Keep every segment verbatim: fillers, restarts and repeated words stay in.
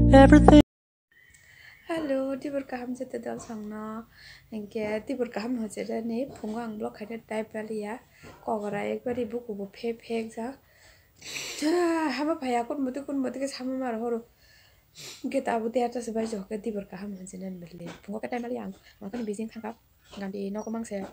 Everything. Hello, tibur kaham jete dol songno. Hinkhe tibur kaham hojera ni phungo ang vlog khaina time paliya. Kokora ekbari buku bo phe phe ekjak. Hama phaiya kun muti kun muti ke sama mar horo. Hinkhe tabuk de ata se bai jok ke tibur kaham hojera ni bele. Phungo ke time paliya ang. Makani bijing thangkha. Ganti nogo mangse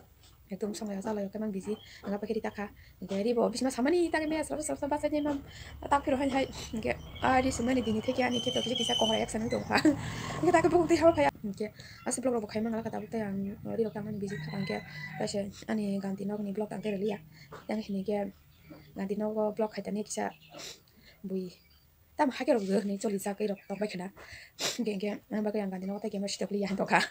ekdom songlai o chalai o khe mang bisi. Ang apa khe rita kha. Hinkhe ribo bisima samani ta khe maya srap srap srap bachai nai mam. Tak phiro hai hai. Hinkhe ari sumani dini theke ani khe to kisa kisa kokra ek sanwi tong kha. Hinkhe ta khe bukuk twi habo phaiya. Hinkhe aswk vlog rok bo khai mang kha tabuk tei ang ri rok tangmani bisi kha hinkhe. Kaisa ani ganti nogni vlog tang khe rwliya. Yang hinkhe ganti nogo vlog khai tani kisa bui. Tamo hakhe rok je hwnwi choli jak rok tong bai khna. Hinkhe hinkhe ang bagwi ang ganti nogo tei camera sitokliya han tong kha.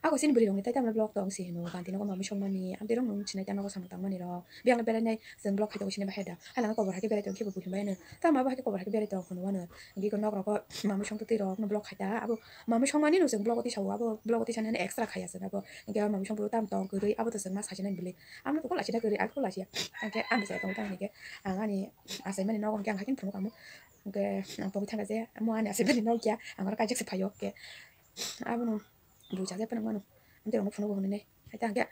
Ako chini bwrwi rokni tai tamo vlog tong si hino ganti nogo mamwi songmani amtwi rok nung sinai tamo nogo samung tangmani rok. Biyang no berai nai chwng vlog khai tongo sini bahai da. Halang kobor hakhe berai tong khe bo buhi bai no. Tamo abo hakhe kobor hakhe berai tong hwnwi wano. Hinkhe nok rok mamwi song twi rok no vlog khai ta abo mamwi songmani no chwng vlog o tisa o abo vlog o tisa nani extra khaiya chwng abo. Hinkhe mamwi song bwrwi tam tong kwrwi abo to chwng ma sajinai bwlwi. Amno kok lachi da kwrwi ako lachi ya. Hinkhe ang bwsai tong tang hinkhe ang ani achaimani nogo hinkhe ang hakhe phunuk amo. Hinkhe ang tongwi thangkha je mo ani achaimani nok ya ang oro kaijak se phaio hinkhe. Abono bucha je phano mano. Amtwi rokno phunugo hwnwi nai. Hai ta hinkhe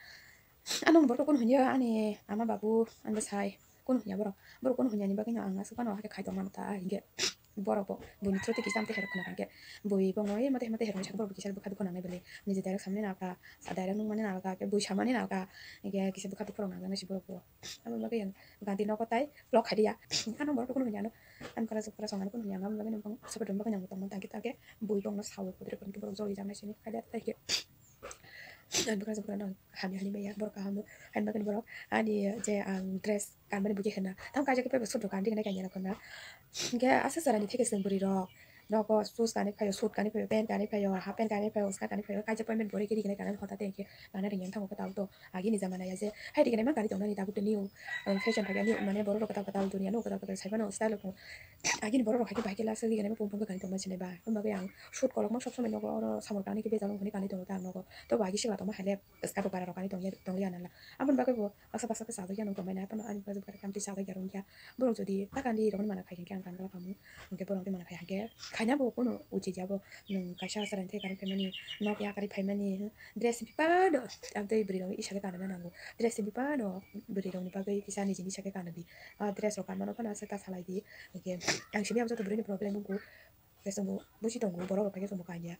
ano borok kunu hwnyo ani ama babu ani bwsai kunu hwnyo borok. Borok kunu hwnyo ni bagwi no ang aswk phano hakhe khai tongmano ta hinkhe borok bo buini through twi kisa amtwi herok khna hinkhe bui bongno ei mate mate herok sakhe borok bo kisa bwkha dukho nangnai bwlwi. Niji direct samani nalkha, direct nukmani nalkha, khe bui samani nalkha, hinkhe kisa bwkha dukho rok nangnai si borok bo. Abo bagwi ang ganti nogo tai vlog khai diya. Ano borok kunu hwnyo ano. Ang kora sokora song ano kunu hwnyo ano bagwi nang support bagwi nang tongmani tangkhe tangkhe bui bongno sao kudri kudri borok joli jangnai sini khai diya tei khe. Ang bwkha jokra no hamya hinwi maya borok kaham no. Ang bagwi borok ani je ang dress kanmani bwkhe khna tam kaijak khe pebo suit rok kandi hinwi kanya rok khna. Hinkhe aswk chwraini theke chwng bwrwi rok nogo shoes kanwi phaio, suit kanwi phaio, pant kanwi phaio, half pant kanwi phaio, skirt kanwi phaio, kaijak pant bwrwi khe rignai kanwi hota tei hinkhe kana ringya thango khe tabuk to agini jamana ya je hai rignai ma kanwi tongnani tabuk to new fashion phai new mane borok rok kwtal kwtal duniya no kwtal kwtal sai mano style rok. Agini borok rok hai khe bahai khe last week ani bopang bopang khe kanwi tongma sinai ba. Hwnba khe ang shoot kolokma sob somoi nogo oro samung tangni khe bejal wng hwnwi kanwi tongo ta ang nogo. Tobo agi sikla tongma hai le skirt rok bara rok kanwi tongya tongliya nala. Aboni bagwi bo baksa baksa khe chajak ya nung tongmani aphano ani bagwi bo khe amtwi chajak ya rwngya. Borok jodi ta kandi rokni mana khai khe ang kangla khamu. Hinkhe borok twi mana khai hinkhe khaina bo kunu uchit ya bo nwng kaisa chwraini thai kanwi phaimani nok ya karwi phaimani dress bipano amtwi bwrwi rok isa khe kanana nango. Dress bipano bwrwi rokni bagwi kisa nijini isa khe kanadi. Ah, dress rok kanmano phano aswk ta salai di. Hinkhe ang simi ang joto bwrwini problem wngkuk. Hinkhe chwngbo buji tongo borok rok phai khe chwngbo kanya.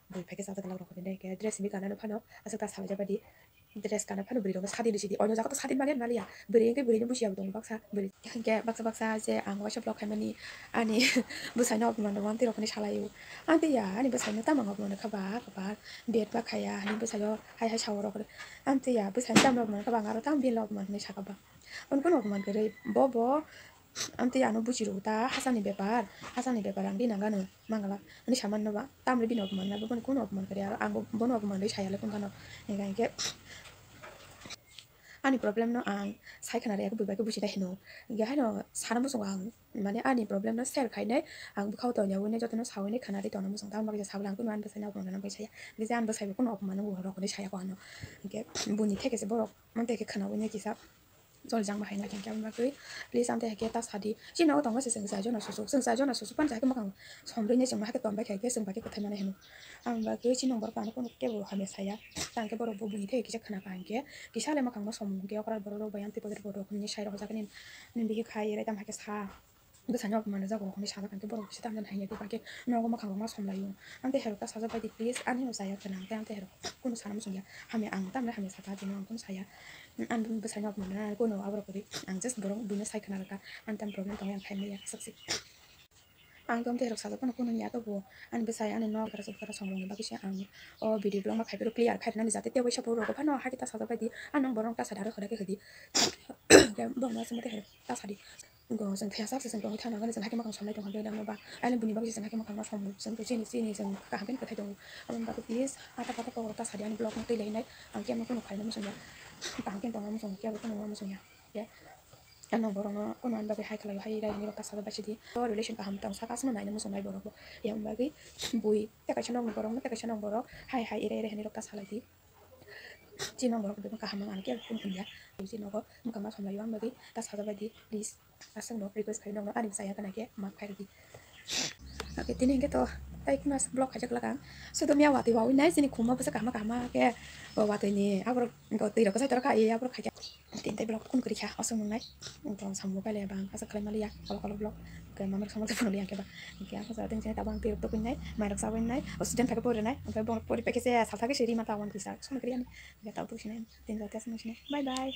Bui phai khe chajak glak rok hinwi hinkhe dress hinwi kanano phano aswk ta salai jabadi. Dress kana phano bwrwi rokno sadin rwsidi. Oino jaga to sadin manya naliya. Bwrwi hinkhe bwrwino bujiya bo tongo baksa. Bwrwi hinkhe baksa baksa je ang waisa vlog khaimani ani bwsaino oboman rok amtwi rok hinwi salaio. Amtwi ya ani bwsaino tamo oboman rwkha ba kwpal. Bed ba khaya ani bwsaio hai hai sao rok. Amtwi ya bwsaino tamo oboman rwkha ba ang aro tamo bini oboman hinwi sakha ba. Onkhe oboman kwrwi bo bo amtwi ano buji rw ta hachani bepar, hachani bepar ang ri nang gano mangala ani saman no ba tamni bini oboman na boni kuno oboman kwrwi aro ang bo bono oboman rwi saya le phone gano hinkhe ani problem no ang sai khna rw ya khe bui bai khe buji nai hino hinkhe haino sana muchungo ang mane ani problem no share khainai ang bwkhao tongya wngwi jotono sawi nai khna rw tongna muchung tamo kisa sabla ang kuno ani bwsai no oboman rw nang bai saya hinkhe ani bwsai bo kuno oboman no rw rw saya ko ano hinkhe buni theke se borok mantwi khe khna wngwi kisa. Joljak bahai no hinkhe aboni bagwi please amtwi haikhe ta sadi. Chini nogo tongo se chwng chai jona susu, chwng chai jona susu phano haikhe mwkhang somrwini chwng haikhe tonbai khaikhe chwng bai khe kwthai manai hino. Aboni bagwi chini borok ano kunu kebo hamya saya. Tangkhe borok bo buini thai kisa khna kha hinkhe kisa le mwkhang no som hinkhe okra borok rok bai amtwi bodol borok hinwi sai rok jakani nini bihik hai rai tamo haikhe sa. Bwsano oboman rwjago hinwi sajak hinkhe borok kisa tamjani hai hinkhe nogo mwkhang rok ma somlaio. Amtwi hai rok ta sajak bai di please ani no chaya khna hinkhe amtwi hai rok kunu sana muchungya hamya ang tamni hamya saka tini ang kunu saya. Ang bwsai no oboman rwna kunu aborok kwrwi ang just borok buino sai khna rwkha. Ang tam problem tongo ang khaimaya saksi. Ang tong terok sajak phano kunu ya tobo ani bwsai ani nok gara suk gara song rokni bagwi se ang o video vlog ma khai phuru clear khai rwnani jate tei waisa borok rok phano hakhe ta sajak bai di. Ang nang borok ta sada aro hoda khe hwdi. Borok no aswk mate hai ta sadi. Go chwng thaya sak se chwng tongwi thangna hwnwi chwng hakhe mwkhang somlai tongkha belai no ba. Ani buni bagwi se chwng hakhe mwkhang no som chwng twi chini chini chwng kaham khe kwthai tongo. Aboni bagwi please ata pata kok rok ta sadi ani vlog no twi lai nai. Ang khe ano kunu khaina muchungya. Kaham khe tongna muchungya kebo kunu ma muchungya. Khe ano borok no kunu ani bagwi hai khlai hai rai hinwi rok ta sajak bai sidi. O relation kaham tong saka aswk no naina muchungnai borok bo. Yang bagwi bui tei kaisa nokni borok no tei kaisa nok borok hai hai ere ere hinwi rok ta salai di. Chini nok borok bebak kaham ang kebo kunu hwnliya. Chini nogo mwkhang ma somlai yang bagwi ta sajak bai di please. Aswk no request khai nokno ani bwsai ya gana khe maaf khai rwdi. Oke, tini hingke to tai kuna vlog khaijak lakang. Sudo miya watwi wawi nai chini khumma bwsa kahma kahma ke watwi ni aborok twi rok sai torok kha, aborok khaikha. Tini tai vlog kun kori kha osong nai. Tong samung pai le bang asa khlai mali ya, kolok kolok vlog. Ke mamar samung te phone yang ke ba. Ke apa sa teng chini tabang twi rok to kun nai, mai rok sa nai, student thake pori nai, oke bon pori peke se salsa ke seri mata wan pisa, song kori ani. Ya tau tu sini, tini jati asong sini. Bye bye.